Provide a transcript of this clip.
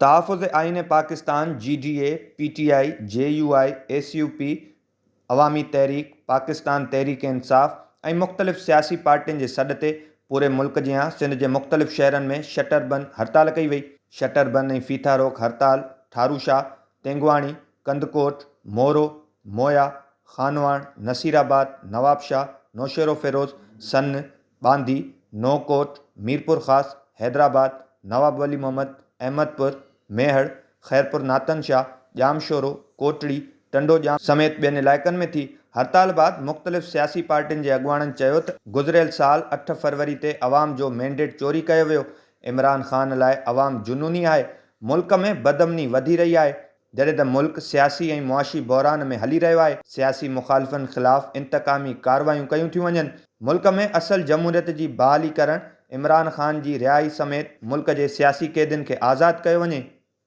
تحفظ آئين Pakistan, G D A, P T I, J U I, S U P, Awami Tehreek, Pakistan Tehreek Insaf ۽ مختلف سياسي پارٽين جي سڏ تي پوري ملڪ جيان سنڌ جي مختلف شهرن ۾ شٽر بند هڙتال ڪئي وئي. شٽر بند ۽ ڦيٿا روڪ هڙتال ٺاروشاهه، تينگواڻي، ڪنڌڪوٽ، مورو، مويا، خانواهڻ، نصيرآباد، نوابشاهه، نوشهروفيروز، سن، ٻانڌي، نئون ڪوٽ، ميرپورخاص، حيدرآباد، نواب ولي محمد، احمدپور، ميهڙ، خيرپور ناتن شاهه، ڄامشورو، ڪوٽڙي، ٽنڊو ڄام سميت ٻين علائقن ۾ ٿي. هڙتال بعد مختلف سياسي پارٽين جي اڳواڻن چيو ته گذريل سال اٺ فروري تي عوام جو مينڊيٽ چوري ڪيو ويو، عمران خان لاء عوام جنوني آهي، ملڪ ۾ بدامني وڌي رهي آهي، جڏهن ته ملڪ سياسي ۽ معاشي بحران ۾ هلي رهيو آهي، سياسي مخالفن خلاف انتقامي ڪارروايون ڪيون ٿيون وڃن، ملڪ ۾ اصل جمهوريت جي بحالي ڪرڻ، عمران خان جي رهائي سميت ملڪ جي سياسي قيدين کي آزاد ڪيو وڃي.